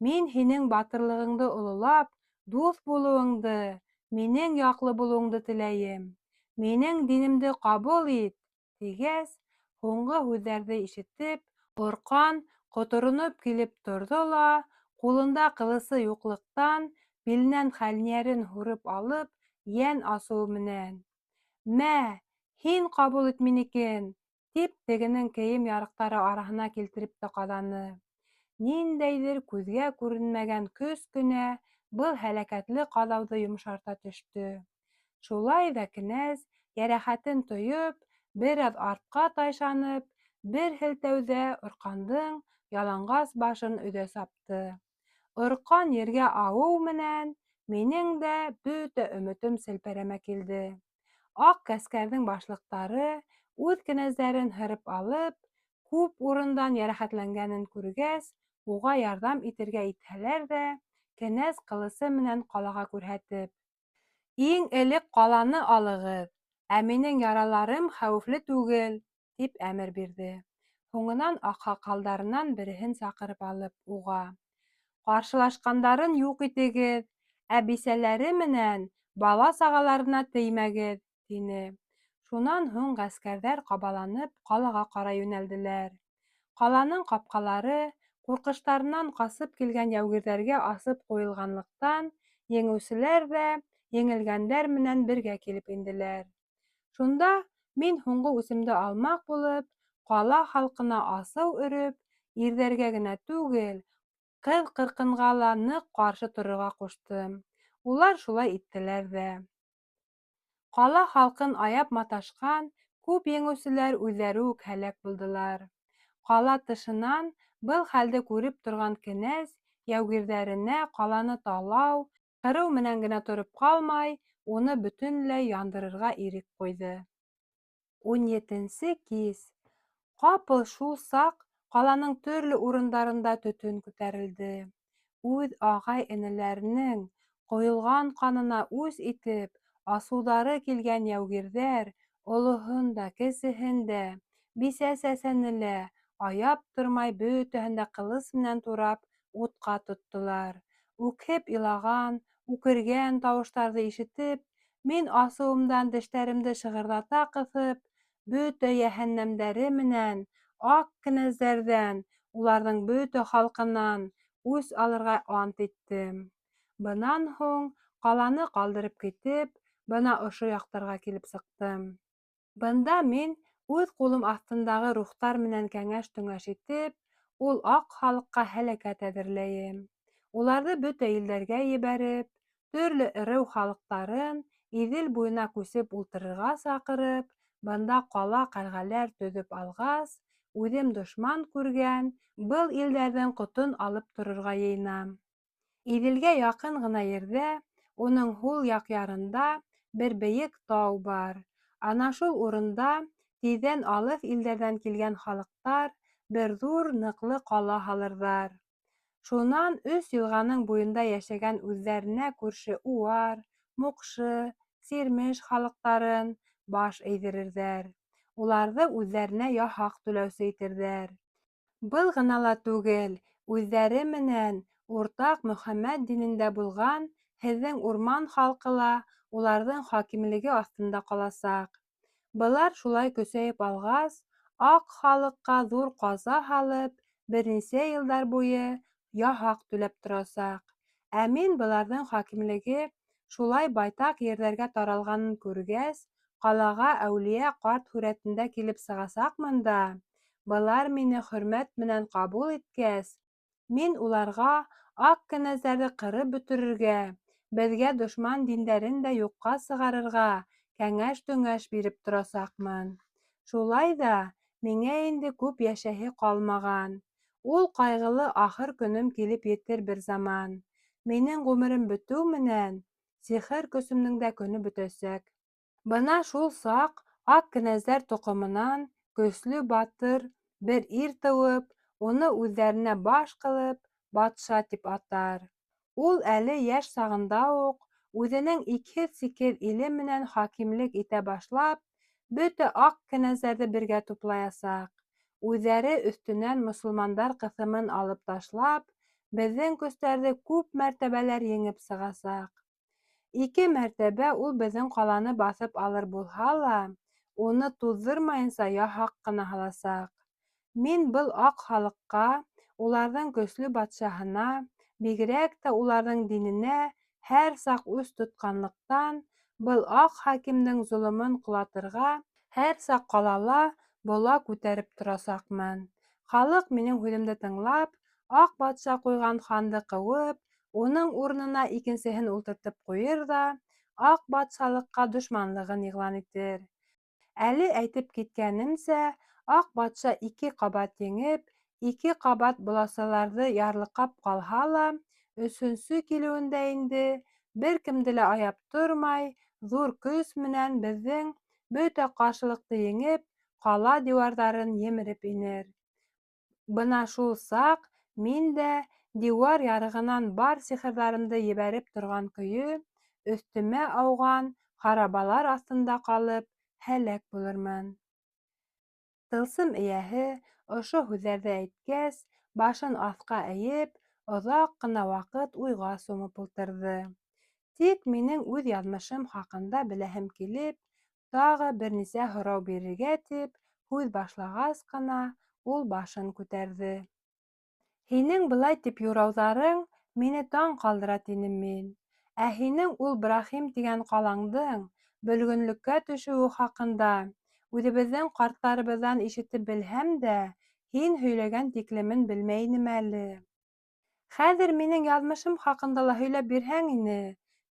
мин һинең батырлығыңды ололап, дуҫ булыуыңды, минең яҡлы булыуыңды теләйем. Минең динемде ҡабул ит! тигәс, һуңғы һүҙҙәрҙе ишетеп, Орҡан ҡотороноп килеп торҙо ла, ҡулында ҡылысы юҡлыҡтан, биленән хәнйәрен һурып алып, йән асыуы менән: Мә, һин ҡабул ит минекен! тип тегенең кейем ярыҡтары араһына килтереп тә ҡаҙаны. Ниндәйҙер күҙгә күренмәгән көс кенә был һәләкәтле ҡаҙауҙы йомшарта төштө. Шулай ҙа кенәз, йәрәхәтен тойоп, бер аҙ артҡа тайшанып, бер һелтәүҙә Орҡандың яланғас башын өҙә сапты. Орҡан ергә ауыу менән минең дә бөтә өмөтөм селпәрәмә килде. Аҡ ғәскәрҙең башлыҡтары үҙ кенәздәрен һырып алып, күп урындан йәрәхәтләнгәнен күргәс, уға ярҙам итергә итһәләр ҙә, кенәз ҡылысы менән ҡалаға күрһәтеп: Иң элек ҡаланы алығыҙ, ә минең яраларым хәүефле түгел, тип әмер бирҙе. Һуңынан аҡһаҡалдарынан береһен саҡырып алып, уға: Ҡаршылашҡандарын юҡ итегеҙ, ә бисәләре менән бала-сағаларына теймәгеҙ, тине. Шунан һуң ғәскәрҙәр ҡабаланып ҡалаға ҡарай йүнәлделәр. Ҡаланың ҡапҡалары ҡурҡыштарынан ҡасып килгән яугирҙәргә асып ҡуйылғанлыҡтан, еңеүселәр ҙә еңелгәндәр менән бергә килеп инделәр. Шунда мин һуңғы үсемде алмаҡ булып, ҡала халҡына асыу өрөп, ирҙәргә генә түгел, ҡыҙ-ҡырҡынға ла ныҡ ҡаршы торорға ҡуштым. Улар шулай иттеләр ҙә. Ҡала халҡын аяп маташҡан күп еңеүселәр үҙҙәре үк һәләк булдылар. Ҡала тышынан был хәлде күреп торған кенәз яугирҙәренә ҡаланы талау, ҡырыу менән генә тороп ҡалмай, уны бөтөнләй яндырырға ирек ҡуйҙы. Ун етенсе кис. Ҡапыл шул саҡ ҡаланың төрлө урындарында төтөн күтәрелде. Үҙ ағай-энеләренең ҡойолған ҡанына үс итеп, асыуҙары килгән яугирҙәр олоһон да, кесеһен дә, бисә-сәсәне лә аяп тормай бөтәһен дә ҡылыс менән турап утҡа тоттолар. Үкһеп илаған, үкергән тауыштарҙы ишетеп, мин асыуымдан тештәремде шығырҙата ҡыҫып, бөтә йәһәннәмдәре менән аҡ кенәздәрҙән, уларҙың бөтә халҡынан үс алырға ант иттем. Бынан һуң ҡаланы ҡалдырып китеп, бына ошо яҡтарға килеп сыҡтым. Бында мин үҙ ҡулым аҫтындағы рухтар менән кәңәш-төңәш итеп, ул аҡ халыҡҡа һәләкәт әҙерләйем. Уларҙы бөтә илдәргә ебәреп, төрлө ырыу халыҡтарын Иҙел буйына күсеп ултырырға саҡырып, бында ҡала-ҡәлғәләр төҙөп алғас, үҙем дошман күргән был илдәрҙең ҡотон алып торорға йыйынам. Иҙелгә яҡын ғына ерҙә, уның һул яҡ ярында бер бейек тау бар. Ана шул урында тиҙҙән алыҫ илдәрҙән килгән халыҡтар бер ҙур ныҡлы ҡала һалырҙар. Шунан өс йылғаның буйында йәшәгән үҙҙәренә күрше уар, муҡшы, сирмеш халыҡтарын баш эйҙерерҙәр, уларҙы үҙҙәренә яһаҡ түләүсе итерҙәр. Был ғына ла түгел, үҙҙәре менән уртаҡ Мөхәммәт динендә булған һеҙҙең урман халҡы ла уларҙың хакимлеге аҫтында ҡаласаҡ. Былар шулай көсәйеп алғас, аҡ халыҡҡа ҙур ҡаза һалып, бер нисә йылдар буйы яһаҡ түләп торасаҡ. Ә мин быларҙың хакимлеге шулай байтаҡ ерҙәргә таралғанын күргәс, ҡалаға әүлиә ҡарт һүрәтендә килеп сығасаҡмын да, былар мине хөрмәт менән ҡабул иткәс, мин уларға аҡ кенәздәрҙе ҡырып бөтөрөргә, беҙгә дошман диндәрен дә юҡҡа сығарырға кәңәш-төңәш биреп торасаҡмын. Шулай ҙа миңә инде күп йәшәһе ҡалмаған. Ул ҡайғылы ахыр көнөм килеп етер бер заман. Минең ғүмерем бөтөү менән сихыр көсөмдөң дә көнө бөтәсәк. Бына шул саҡ аҡ кенәздәр тоҡомонан көслө батыр бер ир тыуып, уны үҙҙәренә баш ҡылып, батша тип атар. Ул әле йәш сағында уҡ үҙенең икһеҙ-сикһеҙ иле менән хакимлек итә башлап, бөтә аҡ кенәздәрҙе бергә туплаясаҡ, үҙҙәре өҫтөнән мосолмандар ҡыҫымын алып ташлап, беҙҙең көстәрҙе күп мәртәбәләр еңеп сығасаҡ. Ике мәртәбә ул беҙҙең ҡаланы баҫып алыр булһа ла, уны туҙҙырмайынса яһаҡ ҡына һаласаҡ. Мин был аҡ халыҡҡа, уларҙың көслө батшаһына, бигерәк тә уларҙың диненә һәр саҡ үс тотҡанлыҡтан, был аҡ хакимдең золомон ҡолатырға һәр саҡ ҡалала бола күтәреп торасаҡмын. Халыҡ минең һүҙемде тыңлап, аҡ батша ҡуйған ханды ҡыуып, уның урынына икенсеһен ултыртып ҡуйыр ҙа, аҡ батшалыҡҡа дошманлығын иғлан итер. Әле әйтеп киткәнемсә, аҡ батша ике ҡабат еңеп, ике ҡабат боласаларҙы ярлыҡап ҡалһа ла, өсөнсө килеүендә инде бер кемде лә аяп тормай, ҙур көс менән беҙҙең бөтә ҡаршылыҡты еңеп, ҡала диуарҙарын емереп инер. Бына шул саҡ мин дә диуар ярығынан бар сихырҙарымды ебәреп торған көйө өҫтөмә ауған харабалар аҫтында ҡалып һәләк булырмын. Тылсым эйәһе ошо һүҙҙәрҙе әйткәс, башын аҫҡа эйеп, оҙаҡ ҡына ваҡыт уйға сумып ултырҙы. Тик минең үҙ яҙмышым хаҡында беләһем килеп, тағы бер нисә һорау бирергә тип һүҙ башлағас ҡына ул башын күтәрҙе. Һинең былай тип юрауҙарың мине таң ҡалдыра, тинем мин. Ә һинең ул Брахим тигән ҡалаңдың бөлгөнлөккә төшөүе хаҡында үҙебеҙҙең ҡарттарыбыҙҙан ишетеп белһәм дә, һин һөйләгән тиклемен белмәй инем әле. Хәҙер минең яҙмышым хаҡында ла һөйләп бирһәң ине,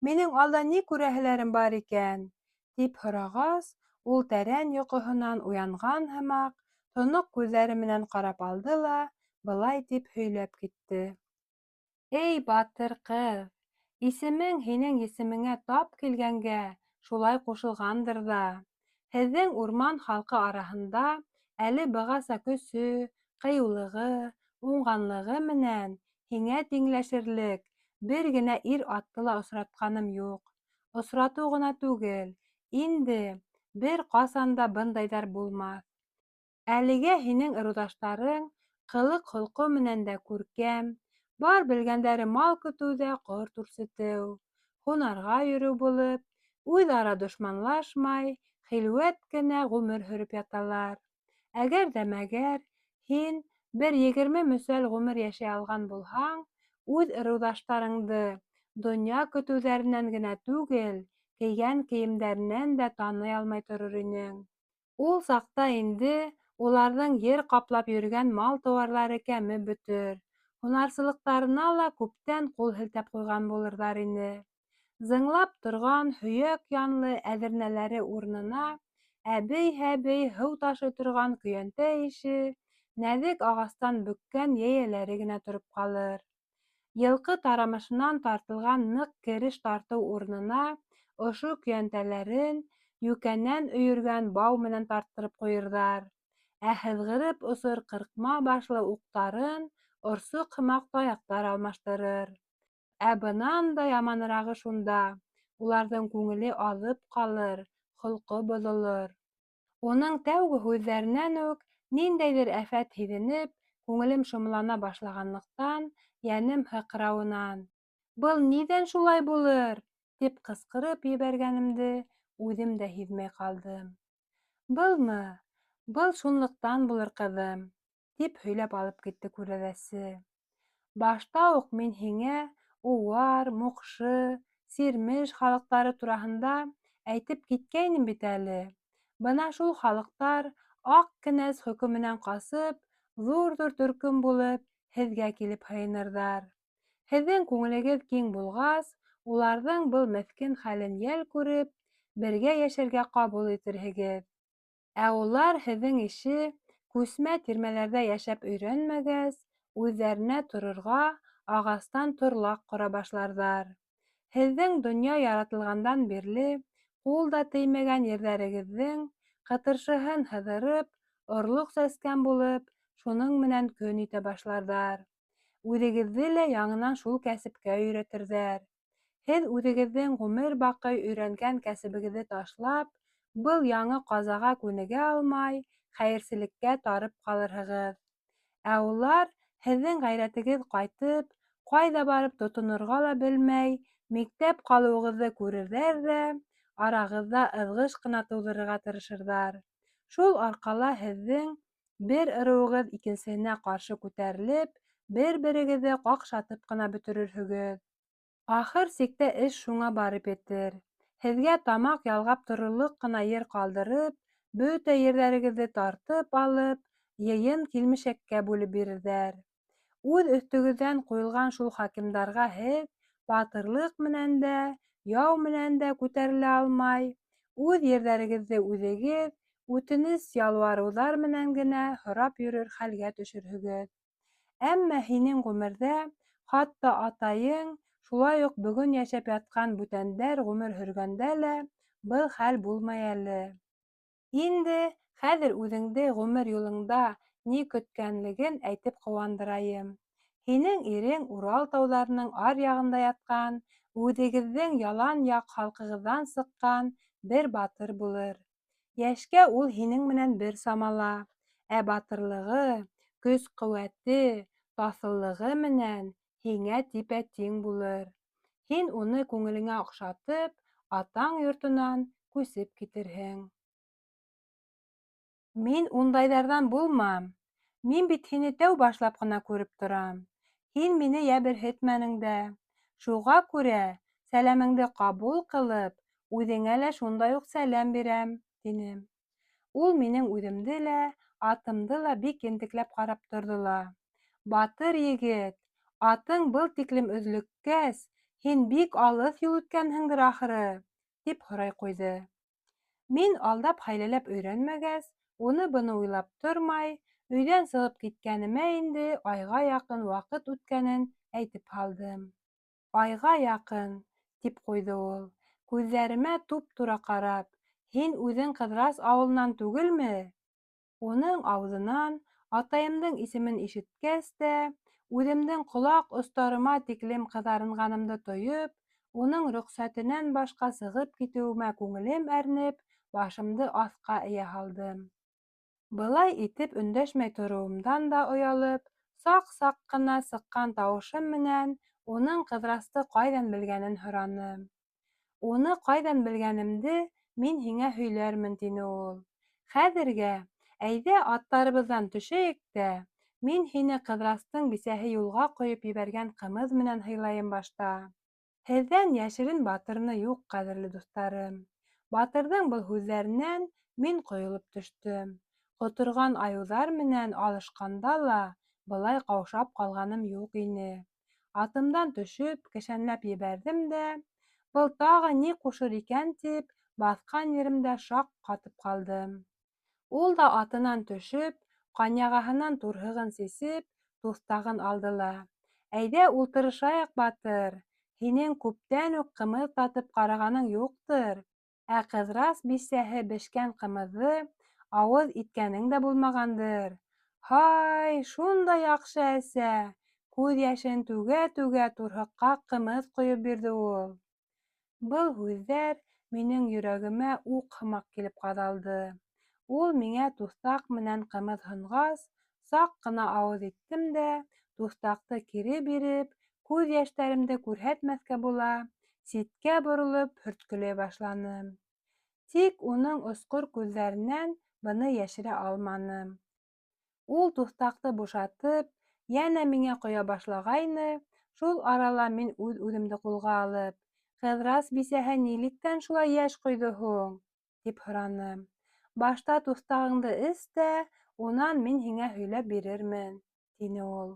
минең алда ни күрәһеләрем бар икән? Тип һорағас, ул тәрән йоҡоһонан уянған һымаҡ, тоноҡ күҙҙәре менән ҡарап алды ла, былай тип һөйләп китте. Эй, батыр ҡыҙ, исемең һинең есемеңә тап килгәнгә шулай ҡушылғандыр ҙа. Һеҙҙең урман халҡы араһында әле бығаса көсө, ҡыйыулығы, уңғанлығы менән һиңә тиңләшерлек бер генә ир-атты ла осратҡаным юҡ. Осратыу ғына түгел, инде бер ҡасан да бындайҙар булмаҫ. Әлегә һинең ырыуҙаштарың ҡылыҡ-холҡо менән дә күркәм, бар белгәндәре мал көтөү ҙә ҡорт үрсетеү, һунарға йөрөү булып, үҙ-ара дошманлашмай, хилүәт кенә ғүмер һөрөп яталар. Әгәр ҙә мәгәр һин бер 20 мөсәл ғүмер йәшәй алған булһаң, үҙ ырыуҙаштарыңды донъя көтөүҙәренән генә түгел, кейгән кейемдәренән дә таный алмай торор инең. Ул саҡта инде уларҙың ер ҡаплап йөрөгән мал-тыуарҙары кәмеп бөтөр, һунарсылыҡтарына ла күптән ҡул һелтәп ҡуйған булырҙар ине. Зыңлап торған һөйәк янлы әҙернәләре урынына әбей-һәбей һыу ташый торған көйәнтә ише нәҙек ағастан бөккән йәйәләре генә тороп ҡалыр. Йылҡы тарамышынан тартылған ныҡ кереш тартыу урынына ошо көйәнтәләрен йүкәнән өйөргән бау менән тарттырып ҡуйырҙар, ә һыҙғырып осор ҡырҡма башлы уҡтарын орсоҡ һымаҡ таяҡтар алмаштырыр. Ә бынан да яманырағы шунда, уларҙың күңеле аҙып ҡалыр, холҡо боҙолор. Уның тәүге һүҙҙәренән үк ниндәйҙер афәт һиҙенеп, күңелем шомлана башлағанлыҡтан, йәнем һыҡрауынан: «Был ниҙән шулай булыр?» — тип ҡысҡырып ебәргәнемде үҙем дә һиҙмәй ҡалдым. «Былмы? Был шунлыҡтан булыр, ҡыҙым», — тип һөйләп алып китте күрәҙәсе. «Башта уҡ мин һиңә уар, муҡшы, сирмеш халыҡтары тураһында әйтеп киткәйнем бит әле. Бына шул халыҡтар аҡ кенәз хөкөмөнән ҡасып, ҙур-ҙур төркөм булып, һеҙгә килеп һыйынырҙар. Һеҙҙең күңелегеҙ киң булғас, уларҙың был меҫкен хәлен йәл күреп, бергә йәшәргә ҡабул итерһегеҙ. Ә улар һеҙҙең ише күсмә тирмәләрҙә йәшәп өйрәнмәгәс, үҙҙәренә торорға ағастан торлаҡ ҡора башларҙар. Һеҙҙең донъя яратылғандан бирле ҡул да теймәгән ерҙәрегеҙҙең ҡытыршыһын һыҙырып, орлоҡ сәскән булып, шуның менән көн итә башларҙар. Үҙегеҙҙе лә яңынан шул кәсепкә өйрәтерҙәр. Һеҙ үҙегеҙҙең ғүмер баҡый өйрәнгән кәсебегеҙҙе ташлап, был яңы ҡазаға күнегә алмай, хәйерселеккә тарып ҡалырһығыҙ. Ә улар һеҙҙең ғәйрәтегеҙ ҡайтып, ҡайҙа барып тотонорға ла белмәй, Миктәп ҡалыуығыҙҙы күрерҙәр ҙә, арағыҙҙа ыҙғыш ҡына тыуҙырырға тырышырҙар. Шул арҡала һеҙҙең бер ырыуығыҙ икенсеһенә ҡаршы күтәрелеп, бер-берегеҙҙе ҡаҡшатып ҡына бөтөрөрһөгөҙ. Ахыр сиктә эш шуңа барып етер. Һеҙгә тамаҡ ялғап торорлоҡ ҡына ер ҡалдырып, бөтә ерҙәрегеҙҙе тартып алып, йыйын килмешәккә бүлеп бирерҙәр. Үҙ өҫтөгөҙҙән ҡуйылған шул хакимдарға һеҙ батырлыҡ менән дә, яу менән дә күтәрелә алмай, үҙ ерҙәрегеҙҙе үҙегеҙ үтенес-ялуарыуҙар менән генә һорап йөрөр хәлгә төшөрһөгөҙ. Әммә һинең ғүмерҙә, хатта атайың, шулай уҡ бөгөн йәшәп ятҡан бүтәндәр ғүмер һөргәндә лә был хәл булмай әле. Инде хәҙер үҙеңде ғүмер юлыңда ни көткәнлеген әйтеп ҡыуандырайым. Һинең ирең Урал тауҙарының аръяғында ятҡан, үҙегеҙҙең ялан яҡ халҡығыҙҙан сыҡҡан бер батыр булыр. Йәшкә ул һинең менән бер самала, ә батырлығы, көс-ҡеүәте, таҫыллығы менән һиңә типә-тиң булыр. Һин уны күңелеңә оҡшатып, атаң йортонан күсеп китерһең. Мин ундайҙарҙан булмам. Мин бит һине тәү башлап ҡына күреп торам. Һин мине йәберһетмәнең дә. Шуға күрә, сәләмеңде ҡабул ҡылып, үҙеңә лә шундай уҡ сәләм бирәм, тинем. Ул минең үҙемде лә, атымды ла бик ентекләп ҡарап торҙо ла: Батыр егет, атың был тиклем өҙлөккәс, һин бик алыҫ юл үткәнһеңдер ахыры, тип һорай ҡуйҙы. Мин алдап хәйләләп өйрәнмәгәс, уны-быны уйлап тормай, өйҙән сығып киткәнемә инде айға яҡын ваҡыт үткәнен әйтеп һалдым. Айға яҡын, тип ҡуйҙы ул, күҙҙәремә туп-тура ҡарап, һин үҙең Ҡыҙырас ауылынан түгелме? Уның ауыҙынан атайымдың исемен ишеткәс тә, үҙемдең ҡолаҡ остарыма тиклем ҡыҙарынғанымды тойоп, уның рөхсәтенән башҡа сығып китеүемә күңелем әрнеп, башымды аҫҡа эйә һалдым. Былай итеп өндәшмәй тороуымдан да оялып, саҡ-саҡ ҡына сыҡҡан тауышым менән уның Ҡыҙырасты ҡайҙан белгәнен һораным. Уны ҡайҙан белгәнемде мин һиңә һөйләрмен, тине ул. Хәҙергә, әйҙә, аттарыбыҙҙан төшәйек тә, мин һине Ҡыҙырастың бисәһе юлға ҡойоп ебәргән ҡымыҙ менән һыйлайым башта. Һеҙҙән йәшерен батырыны юҡ, ҡәҙерле дуҫтарым. Батырҙың был һүҙҙәренән мин ҡойолоп төштөм. Ҡоторған айыуҙар менән алышҡанда ла былай ҡаушап ҡалғаным юҡ ине. Атымдан төшөп, кешәнләп ебәрҙем дә, был тағы ни ҡушыр икән тип, баҫҡан еремдә шаҡ ҡатып ҡалдым. Ул да атынан төшөп, ҡанъяғаһынан турһығын сисеп, туҫтағын алды ла: Әйҙә ултырышайыҡ, батыр, һинең күптән үк ҡымыҙ татып ҡарағаның юҡтыр, ә Ҡыҙырас бисәһе бешкән ҡымыҙҙы ауыҙ иткәнең дә булмағандыр. Һай, шундай яҡшы әсә! Күҙ йәшен түгә-түгә турһыҡҡа ҡымыҙ ҡойоп бирҙе ул. Был һүҙҙәр минең йөрәгемә уҡ һымаҡ килеп ҡаҙалды. Ул миңә туҫтаҡ менән ҡымыҙ һонғас, саҡ ҡына ауыҙ иттем дә, туҫтаҡты кире биреп, күҙ йәштәремде күрһәтмәҫкә була, ситкә боролоп һөрткөләй башланым. Тик уның осҡор күҙҙәренән быны йәшерә алманым. Ул туҫтаҡты бушатып, йәнә миңә ҡоя башлағайны, шул арала мин үҙ-үҙемде ҡулға алып, Ҡыҙырас бисәһе нилектән шулай йәш ҡойҙо һуң? Тип һораным. Башта туҫтағыңды эс тә, унан мин һиңә һөйләп бирермен, тине ул.